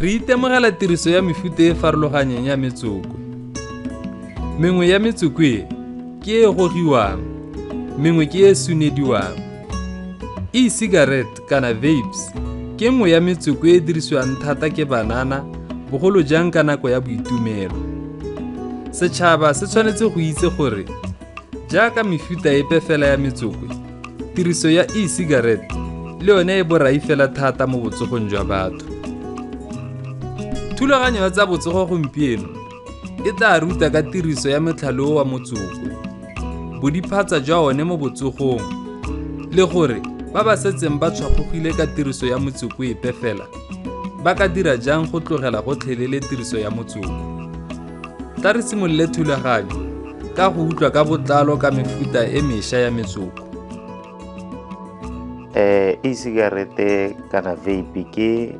Re itemogela tiriso ya mefuta e farologanyeng ya metsoko. Mengwe ya metsoko e ke e gogiwang, mengwe ke e sunediwang. E-cigarette kana vapes ke nngwe ya metsoko e dirisiwang thata ke banana, bogolo jang ka nako ya boitumelo. Setšhaba se tshwanetse go itse gore jaaka mefuta epe fela ya metsoko, tiriso ya e-cigarette le yone e borai fela thata mo botsogong jwa batho. Thulaganyo ya tsa botsogo gompieno e tla ruta ka tiriso ya motlhale o wa motsoko, bodiphatsa jwa one mo botsogong, le gore ba ba setseng ba tshwakgogile ka tiriso ya motsoko epe fela ba ka dira jang go tlogela gotlhelele tiriso ya motsoko. Tla re simolole thulaganyo ka go utlwa ka botlalo ka mefuta e mešwa ya metsoko. E-cigarette kana vape ke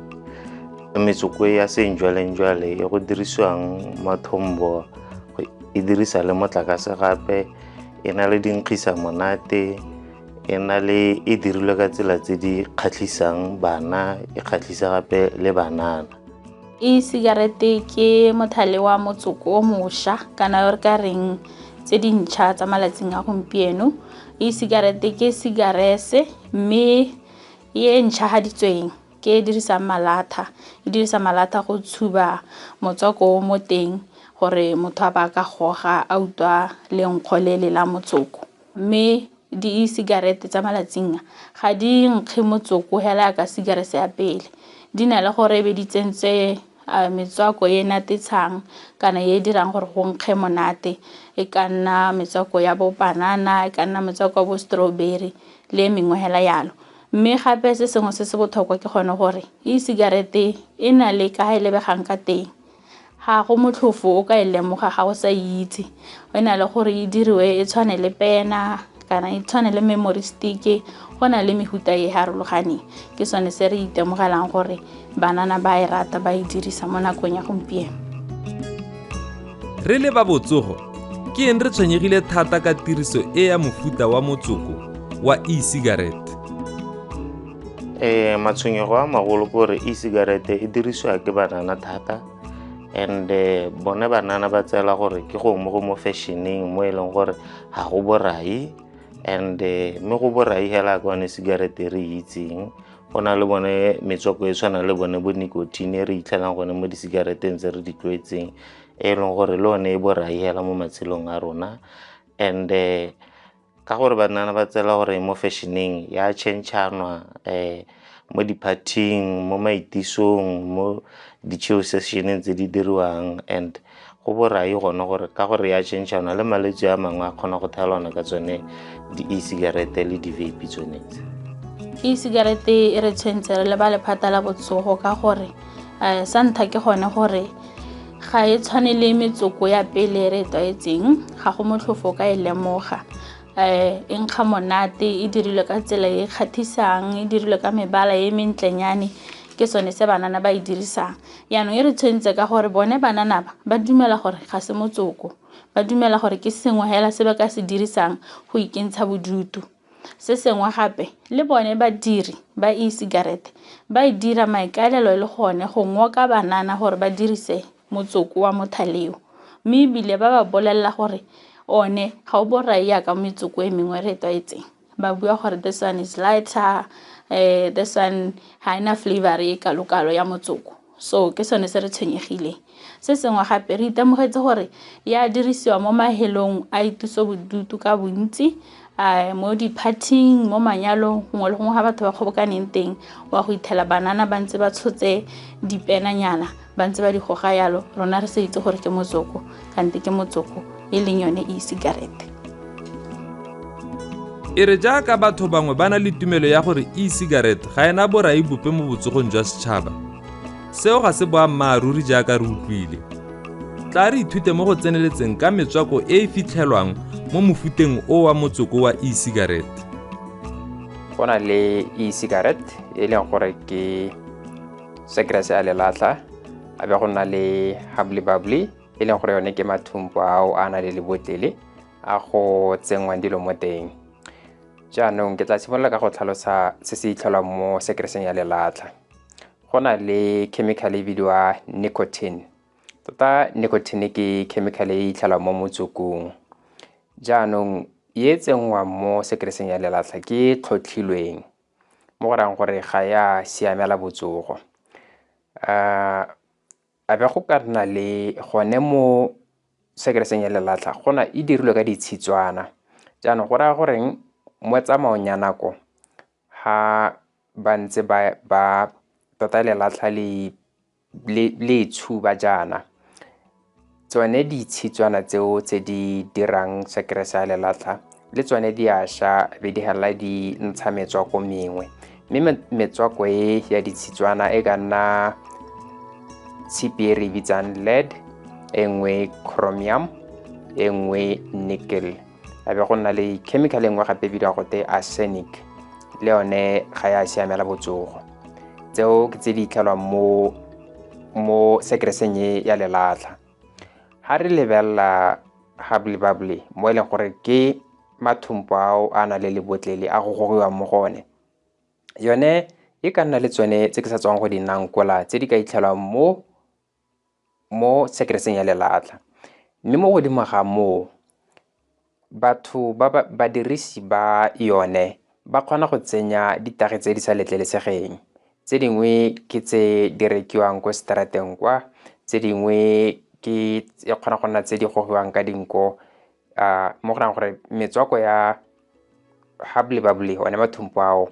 metsoko ya sejwalejwale e go dirisiwang mathombo, e dirisa le motlakase gape, e na le dinkgisa monate, e na le e dirilwe ka tsela tse di kgatlhisang bana, e kgatlhisa gape le banana. E-cigarette ke mothale wa motsoko o mošwa kana re ka reng tse dintšha tsa malatsing a gompieno. E-cigarette ke cigarese mme e ntšhahaditsweng, ke e dirisang malatha, e dirisa malatha go tshuba motswako o mo teng gore motho a ba ka goga a utlwa lenkgo le le la motsoko. Mme di-e-cigarette tsa malatsing a ga di nkge motsoko hela ka cigarese ya pele, di na le gore e be di tsentse metswako e natetshang kana e dirang gore go nkge monate. E ka nna metswako ya bo banana, e ka nna metswako ya bo strawberry le e mengwe hela yalo. Mme gape se sengwe se se botlhokwa ke gone gore e-cigarette e na le ka e lebegang ka teng, ga go motlhofo o ka e lemoga ga o sa itse. E na le gore e diriwe e tshwane le pena kana e tshwane le memory stick, go na le mefuta e harologaneng. Ke sone se re itemogelang gore banana ba e rata, ba e dirisa mo nakong ya gompieno. Re le ba botsogo, ke eng re tshwenyegile thata ka tiriso e ya mofuta wa motsoko wa e-cigarette? Matshwenyego a magolo ke gore e-cigarette e dirisiwa ke banana thata, and bone banana ba tseela gore ke gongwe go mo fashion-eng mo e leng gore ga go borai, and mme go borai hela ka yone cigarette re e itseng. Go na le bone metswako e tshwanang le bone bo nicotine e re itlhelang gone mo di-cigarette-eng tse re di tlwaetseng, e leng gore le one e borai hela mo matshelong a rona. And ka gore banana ba tseela gore mo fashion-eng ya change-anwa mo di-party-ing, mo maitisong, mo di-chill session-eng tse di diriwang, and go borai gone gore ka gore ya change-anwa le malwetse a mangwe a kgona go thelwana ka tsone di-e-cigarette le di-vape tsone tse. E-cigarette e re tshwentse re le ba lephata la botsogo ka gore sa ntlha ke gone gore ga e tshwane le metsoko ya pele re e tlwaetseng, ga go motlhofo ka e lemoga. E nkga monate, e dirilwe ka tsela e kgathisang, e dirilwe ka mebala e mentlenyane, ke sone se banana ba e dirisang. Jaanong e re tshwentse ka gore bone banana ba ba dumela gore ga se motsoko, ba dumela gore ke sengwe hela se ba ka se dirisang go ikentsha bodutu. Se sengwe gape le bone badiri ba e-cigarette ba e dira maikaelelo e le gone go ngoka banana gore ba dirise motsoko wa mothaleo, mme ebile ba ba bolelela gore one ga o borai yaka metsoko e mengwe re e tlwaetseng. Ba bua gore this one is lighter, this one ga ena flavor e kalo-kalo ya motsoko. So ke sone se re tshwenyegileng. Se sengwe gape re itemogetse gore ya dirisiwa mo mahelong a ituso bodutu ka bontsi, mo di-party-ing, mo manyalong, gongwe le gongwe ga batho ba kgobokaneng teng, wa go ithela banana ba ntse ba tshotse dipenanyana, ba ntse ba di goga yalo, rona re sa itse gore ke motsoko, kante ke motsoko e leng yone e-cigarette. E re jaaka batho bangwe ba na le tumelo ya gore e-cigarette ga ena borai bope mo botsogong jwa setšhaba, seo ga se boammaaruri jaaka re utlwile. Tla re ithute mo go tseneletseng ka metswako e e fitlhelwang mo mofuteng o wa motsoko wa e-cigarette. Go na le e-cigarette e leng gore ke sekerese ya lelatlha, a be go nna le hubbly bubbly e leng gore yone ke mathumpo ao a na le lebotlele a go tsenngwang dilo mo teng. Jaanong ke tla simolola ka go tlhalosa se se itlhelwang mo sekereseng ya lelatlha. Go na le chemical e bidiwa nicotine. Tota nicotine ke chemical e itlhelwang mo motsokong. Jaanong e tsenngwang mo sekereseng ya lelatlha ke e tlhotlhilweng, mo go rayang gore ga ya siamela botsogo. A be go ka nna le gone mo sekereseng ya lelatlha gona e dirilwe ka ditshitswana. Jaanong go raya goreng mo tsamaong ya nako ha ba ntse ba tota lelatlha le tshuba jaana, tsone ditshitswana tseo tse di dirang sekerese ya lelatlha le tsone di a ša, be di helela di ntsha metswako mengwe. Mme metswako e ya ditshitswana e ka nna tshipi e re bitsang lead, e nngwe chromium, e nngwe nickel. A be go nna le chemical e nngwe gape e bidiwa gote arsenic, le yone ga ya siamela botsogo. Tseo ke tse di itlhelwang mo sekereseng e ya lelatlha. Ha re lebelela hubbly bubbly, mo e leng gore ke mathompo ao a nang le lebotlele a go gogiwang mo go one, yone e ka nna le tsone tse ke sa tswang go di nankola tse di ka itlhelwang mo sekereseng ya lelatlha. Mme mo godimo ga moo, batho ba badirisi ba yone ba kgona go tsenya ditagi tse di sa letlelesegeng. Tse dingwe ke tse di rekiwang ko seterateng kwa, tse dingwe ke e kgona go nna tse di gogiwang ka dinko. Mo go rayang gore metswako ya hubbly bubbly, one mathompo ao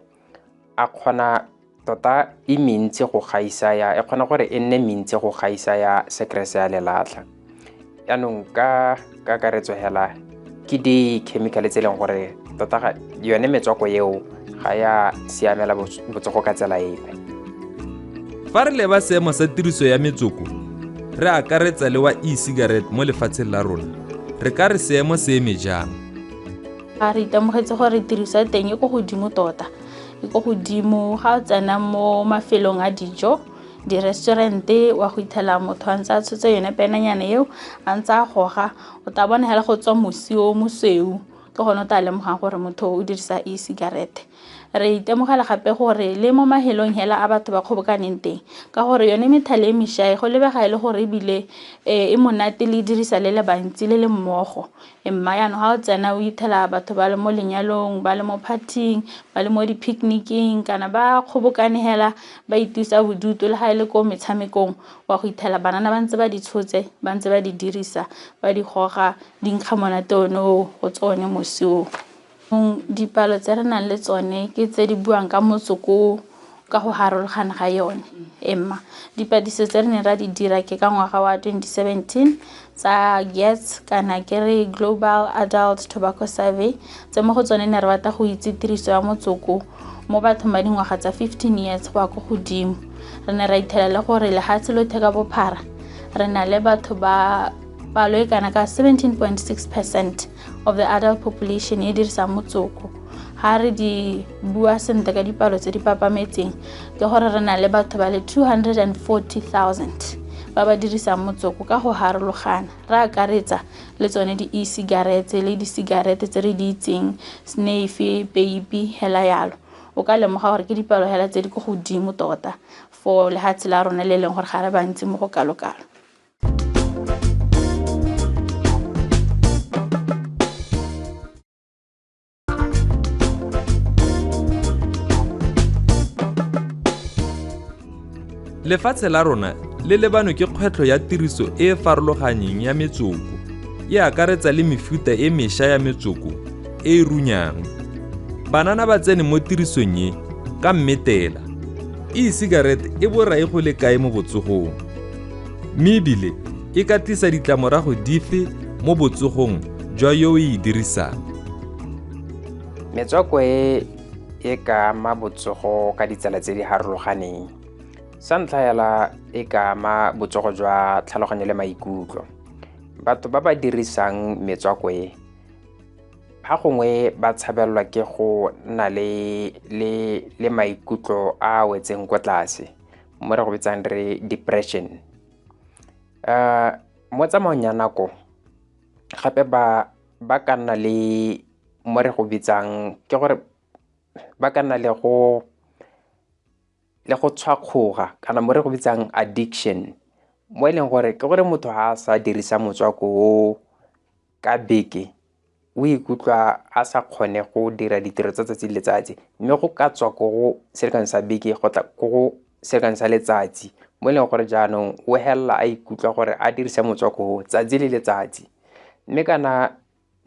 a kgona tota e mentsi go gaisa ya, e kgona gore e nne mentsi go gaisa ya sekerese ya lelatlha. Jaanong ka kakaretso hela ke di-chemical tse e leng gore tota yone metswako eo ga ya siamela botsogo ka tsela epe. Fa re leba seemo sa tiriso ya metsoko, re akaretsa le wa e-cigarette mo lefatsheng la rona, re ka re seemo se eme jang? A re itemogetse gore tiriso ya teng e ko godimo tota, e ko godimo ga o tsena mo mafelong a dijo, di-restaurant-e, wa go ithela motho a ntse a tshotse yone penanyana eo, a ntse a goga, o tla bona hela go tswa mosi o mosweu, ke gone o tla lemogang gore motho o dirisa e-cigarette. Re itemogela gape gore le mo mahelong hela a batho ba kgobokaneng teng, ka gore yone methale e mešwa e go lebega e le gore ebile e monate le dirisa le le bantsi le le mmogo. Mma jaanong ga o tsena o ithela batho ba le mo lenyalong, ba le mo party-ing, ba le mo di-picnic-ing, kana ba kgobokane hela ba itusa bodutu, le ga e le ko metshamekong wa go ithela banana ba ntse ba di tshotse, ba ntse ba di dirisa, ba di goga, di nkga monate one oo, go tswa one mosi oo. Dipalo tse re nang le tsone ke tse di buang ka motsoko ka go harologana ga yone. Emma dipatlisiso tse re neng ra di dira ke ka ngwaga wa 2017 tsa GATS, kana ke re Global Adult Tobacco Survey, tse mo go tsone ne re batla go itse tiriso ya motsoko mo bathong ba dingwaga tsa 15 years go ya ko godimo. Re ne ra ithela le gore lehatshe lotlhe ka bophara re na le batho ba palo e kana ka 17.6% of the adult population e dirisang motsoko. Ha re di bua sentle ka dipalo tse di papametseng, ke gore re na le batho ba le 240,000 ba ba dirisang motsoko ka go harologana. Re akaretsa le tsone di-e-cigarettes le di-cigarette tse re di itseng, snuff, peipi, hela yalo. O ka lemoga gore ke dipalo hela tse di ko godimo tota for lehatshe la rona le leng gore ga re bantsi mo go kalo-kalo. Lefatshe la rona le lebanwe ke kgwetlho ya tiriso e e farologaneng ya metsoko, e akaretsa le mefuta e mešwa ya metsoko e e runyang. Banana ba tsene mo tirisong e ka mmetela. E-cigarette e borai go le kae mo botsogong? Mme ebile e ka tlisa ditlamorago dife mo botsogong jwa yo o e dirisang? Metswako e e ka ama botsogo ka ditsela tse di harologaneng. Sa ntlha hela e ka ama botsogo jwa tlhaloganyo le maikutlo. Batho ba ba dirisang metswako e, ga gongwe ba tshabelelwa ke go nna le maikutlo a wetseng kwa tlase, mo re go bitsang re depression. Mo tsamaong ya nako gape ba ka nna le mo re go bitsang ke gore ba ka nna le go le go tshwakgoga kana mo re go bitsang addiction, mo e leng gore ke gore motho ga a sa dirisa motswako o ka beke o ikutlwa a sa kgone go dira ditiro tsa tsatsi le letsatsi, mme go ka tswa ko go selekano sa beke go tla ko go selekano sa letsatsi, mo e leng gore jaanong o helela a ikutlwa gore a dirise motswako o tsatsi le letsatsi. Mme kana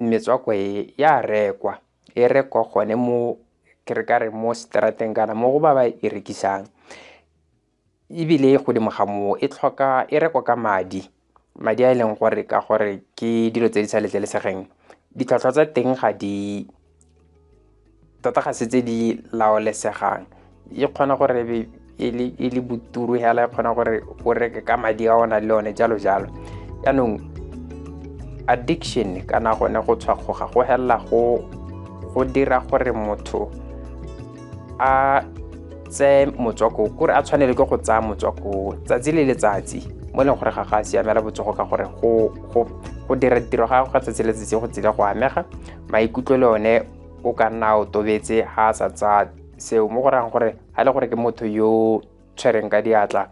metswako e ya rekwa, e rekwa gone mo ke re ka re mo strateng kana mo go ba ba e rekisang, ebile godimo ga moo e tlhoka e rekwa ka madi, madi a e leng gore ka gore ke dilo tse di sa letlelesegeng, ditlhwatlhwa tsa teng ga di tota ga se tse di laolesegang, e kgona gore e le boturu hela, e kgona gore o reke ka madi a o nang le one jalo jalo. Jaanong addiction kana gone go tshwakgoga go helela go dira gore motho a tseye motswako, kore a tshwanele ke go tsaya motswako tsatsi le letsatsi, mo e leng gore ga ga a siamela botsogo ka gore go dira tiro ga gago ka tsatsi le letsatsi go tsile go amega maikutlo, le one o ka nna o tobetse ga a sa tsaya seo, mo go rayang gore ga e le gore ke motho yo tshwereng ka diatla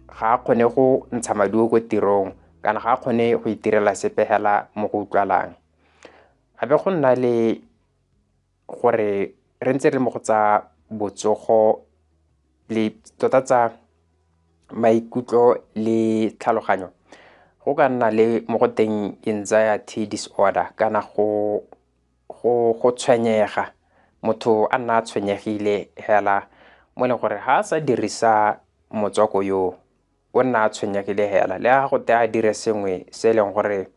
ga a kgone go ntsha maduo ko tirong kana ga a kgone go itirela sepe hela mo go utlwalang. Gape go nna le gore re ntse re mo go tsa botsogo le tota tsa maikutlo le tlhaloganyo, go ka nna le mo go teng anxiety disorder kana go tshwenyega, motho a nna a tshwenyegile hela, mo e leng gore ga a sa dirisa motswako yo o nna a tshwenyegile hela, le ga go te a dire sengwe se e leng gore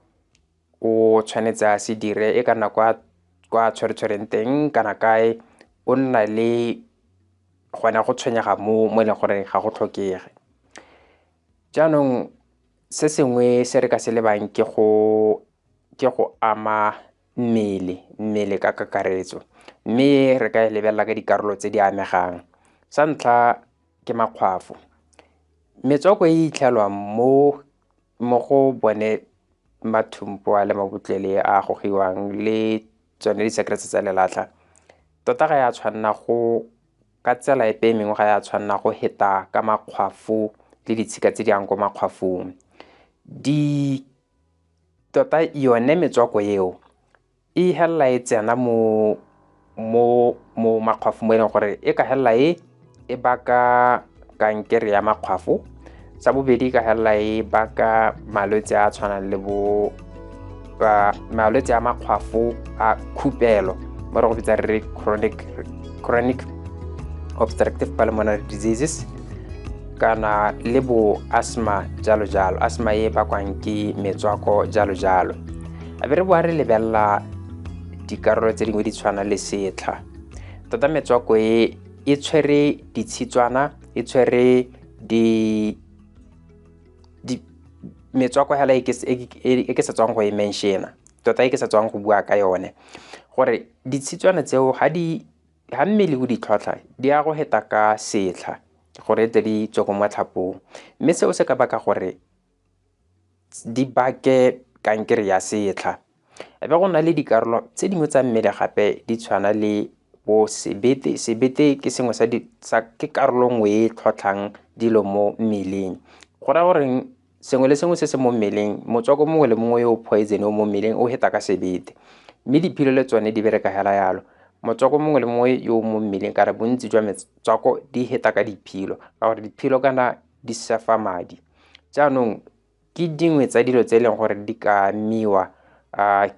o tshwanetse a se dire, e ka nna kwa tshwere-tshwereng teng kana kae, o nna le gone go tshwenyega mo e leng gore ga go tlhokege. Jaanong se sengwe se re ka se lebang ke go ama mmele ka kakaretso, mme re ka e lebelela ka dikarolo tse di amegang. Sa ntlha ke makgwafo, metswako e itlhelwang mo go bone mathumpo a le mabotlele a gogiwang le tsone disekerete tsa lelatlha, tota ga ya tshwanna go ka tsela epe e mengwe ga ya tshwanna go heta ka makgwafo le ditshika tse di yang ko makgwafong. Tota yone metswako eo e helela e tsena mo makgwafong, mo e leng gore e ka helela e baka kankere ya makgwafo. Sa bobedi e ka helela e baka malwetse a tshwanang le bo malwetse a makgwafo a khupelo, mo re go bitsa re chronic obstructive pulmonary diseases, kana le bo asthma jalo jalo, asthma e bakwang ke metswako jalo jalo. A be re boa re lebelela dikarolo tse dingwe di tshwana le setlha, tota metswako e e tshwere ditshitswana, e tshwere metswako hela e ke sa tswang go e mention-a, tota e ke sa tswang go bua ka yone, gore ditshitswana tseo ga mmele o di tlhotlha di ya go heta ka setlha gore tle di tswe ko matlhapong, mme seo se ka baka gore di bake kankere ya setlha. Ebe go na le dikarolo tse dingwe tsa mmele gape di tshwana le bo sebete. Sebete ke sengwe sa ke karolo nngwe e tlhotlhang dilo mo mmeleng, go raya goreng sengwe le sengwe se se mo mmeleng, motswako mongwe le mongwe yo o poison o mo mmeleng o heta ka sebete, mme diphilo le tsone di bereka hela yalo. Motswako mongwe le mongwe yo mo mmeleng kana bontsi jwa metswako di heta ka diphilo, ka gore diphilo kana di sefa madi. Jaanong ke dingwe tsa dilo tse e leng gore di ka amiwa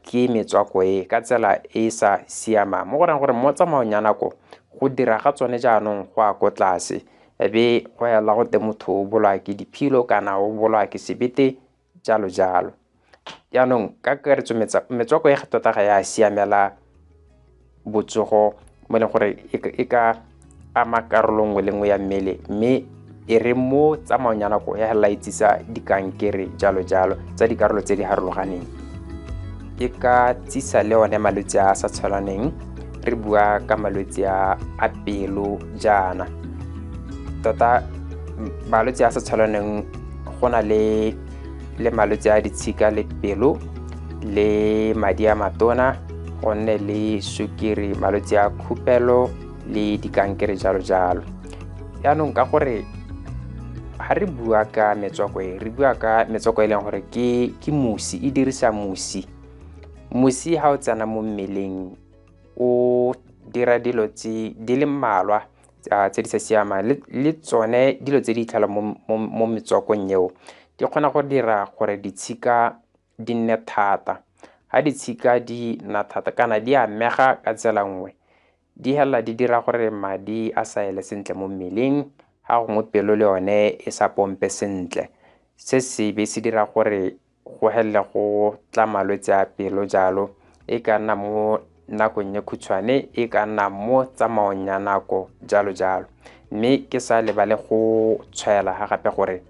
ke metswako e ka tsela e e sa siamang, mo go rayang gore mo tsamaong ya nako go dira ga tsone jaanong go ya ko tlase, ebe go ela go te motho o bolawa ke diphilo kana o bolawa ke sebete jalo jalo. Jaanong ka kakaretso metswako e tota ga ya siamela botsogo, mo e leng gore e ka ama karolo nngwe le nngwe ya mmele, mme e re mo tsamaong ya nako ya helela e tsisa dikankere jalo jalo tsa dikarolo tse di harologaneng. E ka tsisa le one malwetse a sa tshwaneng, re bua ka malwetse a pelo jaana. Tota malwetse a sa tshwaneng go na le malwetse a ditshika le pelo le madi a matona, go nne le sukiri, malwetse a khupelo le dikankere jalo jalo. Yaanong ka gore ha re bua ka metswako e, re bua ka metswako e leng gore ke mosi, e dirisa mosi. Mosi ha o tsena mo mmeleng o dira dilo tse di le mmalwa tse di sa siamang, le tsone dilo tse di itlhelang mo metswakong eo di kgona go dira gore ditshika di nne thata. Ha ditshika di nna thata kana di amega ka tsela nngwe, di hela di dira gore madi a sa ele sentle mo mmeleng, ha gongwe pelo le yone e sa pompe sentle. Se sebe se dira gore go helele go tla malwetse a pelo jalo, e ka nna mo nakong e khutshwane, e ka nna mo tsamaong ya nako jalo jalo. Mme ke sa lebale go tshwaela ga gape gore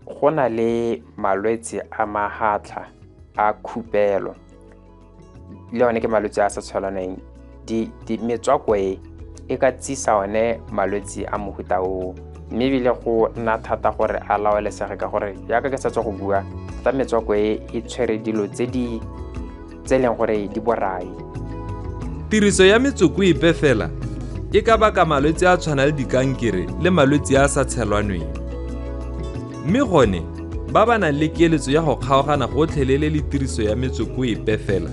go na le malwetse a mahatlha a khupelo, le one ke malwetse a sa tshwaneng. Metswako e e ka tsisa one malwetse a mofuta oo, mme ebile go nna thata gore a laolesege ka gore jaaka ke sa tswa go bua, thata metswako e e tshwere dilo tse e leng gore di borai. Tiriso ya metsoko epe fela e ka baka malwetse a tshwana le dikankere le malwetse a sa tshelwanweng. Mme gone ba ba nang le keletso ya go kgaogana gotlhelele le tiriso ya metsoko epe fela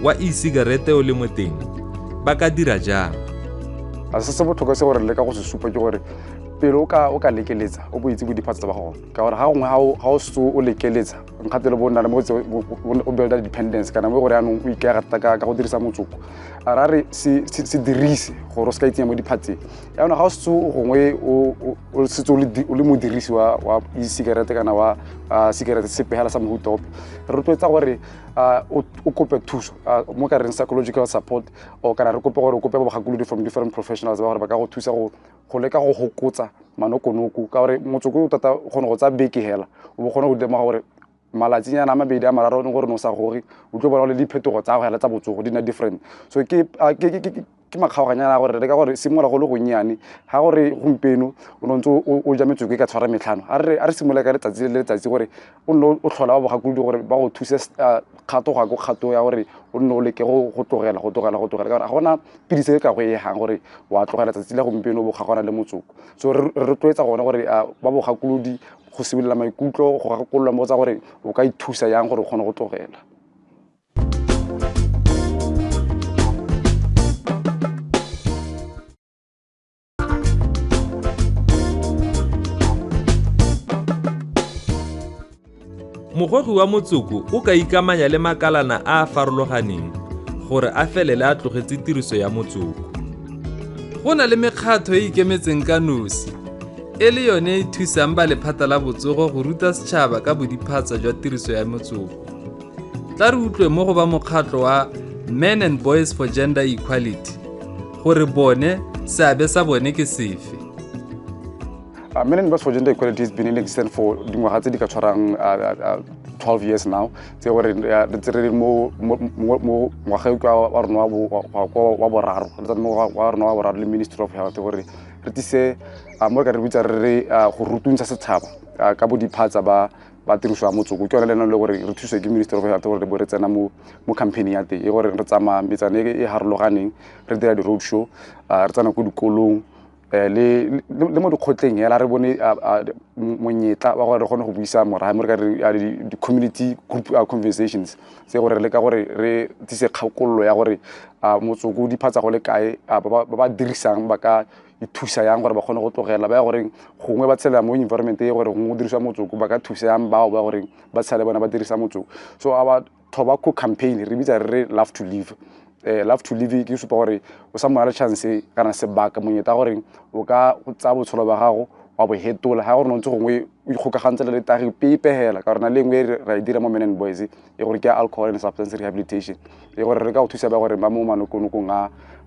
wa e-cigarette o le mo teng ba ka dira jang? A se se botlhokwa se gore le ka go se supa ke gore pele o ka lekeletsa o bo itse bodiphatsa tsa gago, ka gore ga gongwe ga o se o lekeletsa nkgatele bo nna le mo o builda dependence kana mo gore yaanong o ikaega thata ka go dirisa motsoko. A ra re se dirise gore o se ka itsenya mo diphatseng. Yaanong ga o setse gongwe o setse o le modirisi wa e-cigarette kana wa cigarette sepe hela sa mohuta ope, re rotloetsa gore o kope thuso mo ka reng psychological support, or kana re kope gore o kope bogakolodi from different professionals ba gore ba ka go thusa go leka go hokotsa manokonoko, ka gore motsoko o tota o kgona go tsaya beke hela o bo kgona go lemoga gore malatsinyana a mabedi a mararo gore ne o sa goge, o tlo bona le diphetogo tsa go hela tsa botsogo di nna different. So ke makgaoganyana a gore re ka gore simolola go le gonnyane, ga gore gompieno o ne ntse o ja metsoko e ka tshwara metlhano, a re simolola ka letsatsi le letsatsi gore o nne o tlhola ba bogakolodi gore ba go thuse kgato go ya ko kgato ya gore o nne o leke go tlogela go tlogela go tlogela, ka gore ga gona pidisi e ka go e gang gore wa tlogela tsatsi la gompieno o bo kgaogana le motsoko. So re rotloetsa gone gore ba bogakolodi go simolola maikutlo go gakolola mo tsa gore o ka ithusa yang gore o kgone go tlogela. Mogogi wa motsoko o ka ikamanya le makalana a a farologaneng gore a felele a tlogetse tiriso ya motsoko. Go na le mekgatho e ikemetseng ka nosi e le yone e thusang ba lephata la botsogo go ruta setšhaba ka bodiphatsa jwa tiriso ya motsoko. Tla re utlwe mo go ba mokgatlho wa Men and Boys for Gender Equality gore bone seabe sa bone ke sefe. Men and Boys for Gender Equality has been in existence for dingwaga tse di ka tshwarang 12 years now. Tse gore re tsere mo ngwageng wa rona wa boraro, re tsene mo wa rona wa boraro le Ministry of Health gore re tlise mo re ka re bitsa re go rutuntsha setšhaba ka bodiphatsa ba tiriso ya motsoko. Ke yone le le gore re thuswe ke Ministry of Health gore re bo re tsena mo campaign ya teng e gore re tsamaya metsana e harologaneng, re dira di-road show, re tsena ko dikolong le mo dikgotleng hela re bone monyetla wa gore re kgone go buisa morahe mo re ka re di-community group conversations tse gore re leka gore re tsise kgakololo ya gore motsoko diphatsa go le kae, ba ba dirisang ba ka ithusa yang gore ba kgone go tlogela, ba ya goreng gongwe ba tshela mo environment e gore gongwe go dirisiwa motsoko ba ka thusa yang bao ba goreng ba tshela bona ba dirisa motsoko. So our tobacco campaign re bitsa re love to live. Love to live ke supa gore o sa mo chance kana sebaka monyetla gore o ka tsaya botshelo ba gago wa bo hetola ga gore no ntse gongwe o ikgokagantse le letagi pepe hela, ka gore na le nngwe ra e dira mo Men and Boys e gore ke alcohol and substance rehabilitation e gore re ka go thusa ba gore ba mo manokonokong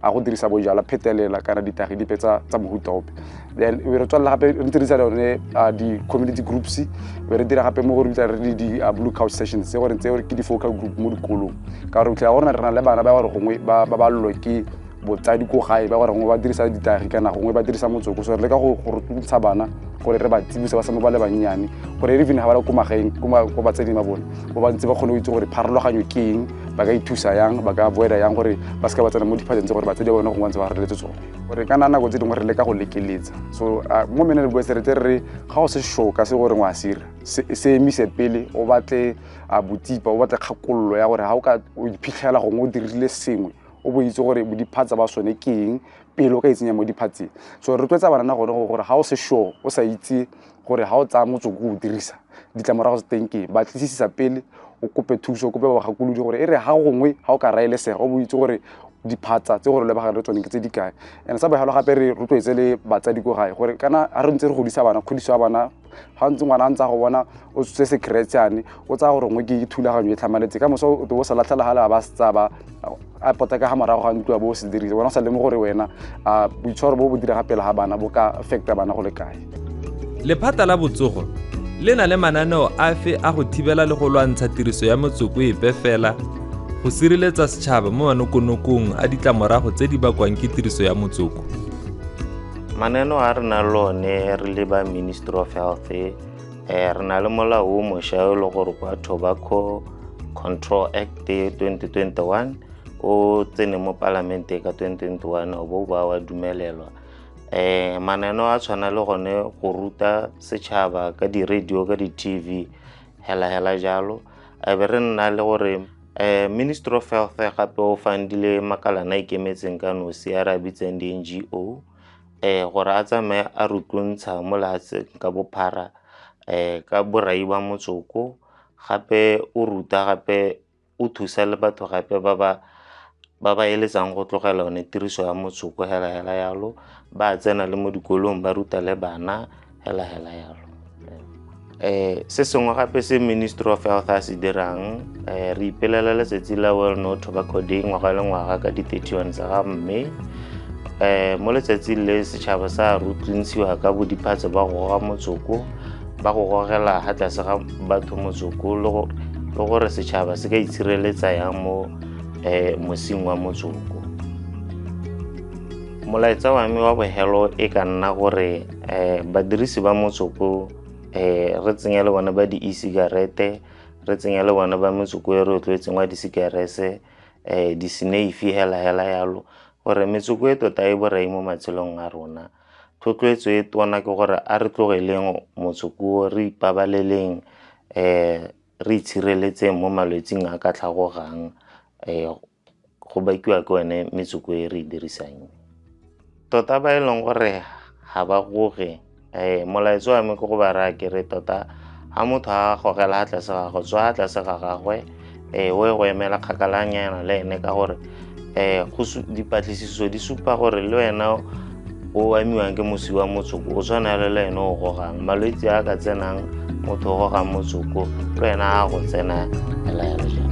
a go dirisa bojalwa phetelela kana ditagi dipe tsa mohuta ope. Then re tswelela gape re dirisa yone di-community groups, re dira gape mo go re bitsa re di-blue couch sessions tse gore tse ke di-focal group mo dikolong, ka gore fitlhela gore re na le bana ba gore gongwe ba balelwa ke botsadi ko gae ba gore gongwe ba dirisa ditagi kana gongwe ba dirisa motsoko. So re leka go rutuntsha bana gore re ba tsibose ba sa mo ba le bannyane gore even ha ba le ko magaeng ko batsading ba bone ba ba ntse ba kgone go itse gore pharologanyo ke eng, ba ka ithusa yang, ba ka avoida yang gore ba seka ba tsena mo diphatseng tse gore batsadi ba bone gongwe ntse ba reletse tsone. Gore kana nako tse dingwe re leka go lekeletsa. So mo Men and Boys re tle re ga o se sure ka se gore ngwa sira se emise pele o batle botsipa, o batle kgakololo ya gore ha o ka o iphitlhela gongwe o dirile sengwe o bo itse gore diphatsa ba sone ke eng pele o ka itsenya mo diphatseng. So re rotloetsa banana gone gore ga o se sure, o sa itse gore ga o tsaya motsoko o dirisa ditlamorago tsa teng ke eng, batlisisa pele, o kope thuso, o kope bagakolodi gore e re ga gongwe ga o ka raelesega o bo itse gore diphatsa tse gore lebagana le tsone ke tse di kae. And sa bogelo gape re rotloetse le batsadi ko gae gore kana ga re ntse re godisa bana, kgodiso ya bana ga ntse ngwana a ntse a go bona o tshotse sekretšane o tsaya gore gongwe ke thulaganyo e tlhamaletse, ka moso o bo sa latlhela gale a ba se tsaya ba a pota ka ga morago ga ntlo a bo o se dirise, wena o sa lemoge gore wena boitshwaro bo bo dira pele ga bana bo ka affecta bana go le kae. Lephata la botsogo le na le mananeo afe a go thibela le go lwantsha tiriso ya motsoko epe fela go sireletsa setšhaba mo manokonokong a ditlamorago tse di bakwang ke tiriso ya motsoko? Mananeo a re nang le one re le ba Ministry of Health, re na le molao o mošwa o e le gore kwa Tobacco Control Act 2021 o tsene mo palamente ka 2021 o bo ba wa dumelelwa. Mananeo a tshwana le gone go ruta setšhaba ka di-radio, ka di-TV hela hela jalo. A be re nna le gore Ministry of Health gape o fundile makalana a ikemetseng ka nosi a re a bitsang di-NGO gore a tsamaye a rotloontsha mo lefatsheng ka bophara ka borai ba motsoko, gape o ruta gape o thusa le batho gape ba ba eletsang go tlogela one tiriso ya motsoko hela hela yalo, ba tsena le mo dikolong ba ruta le bana hela hela yalo. Se sengwe gape se Ministry of Health a se dirang, re ipelela letsatsi la World No Tobacco Day ngwaga le ngwaga ka di-31 tsa ga Mme. Mo letsatsing le setšhaba sa rotloontshiwa ka bodiphatsa ba go goga motsoko, ba go gogela ga tlase ga batho motsoko le gore setšhaba se ka itshireletsa yang mo mosing wa motsoko. Molaetsa wa me wa bogelo e ka nna gore badirisi ba motsoko re tsenye le bone ba di-e-cigarette, re tsenye le bone ba metsoko e re rotloetseng wa di-cigarette, di-snake hela hela yalo, gore metsoko e tota e borai mo matshelong a rona. Thotloetso e tona ke gore a re tlogeleng motsoko, re ipabaleleng, re itshireletseng mo malwetsing a ka tlhagogang go bakiwa ke one metsoko e re e dirisang. Tota ba e leng gore ga ba goge, molaetsa wa me ke go ba raya ke re tota ga motho a gogela tlase ga gagwe, tswa tlase ga gagwe, o ye go emela kgakalanyana le ene ka gore dipatlisiso di supa gore le wena o amiwang ke mosi wa motsoko o tshwana le ene o gogang. Malwetse a ka tsenang motho o gogang motsoko le wena a go tsena hela hela jalo.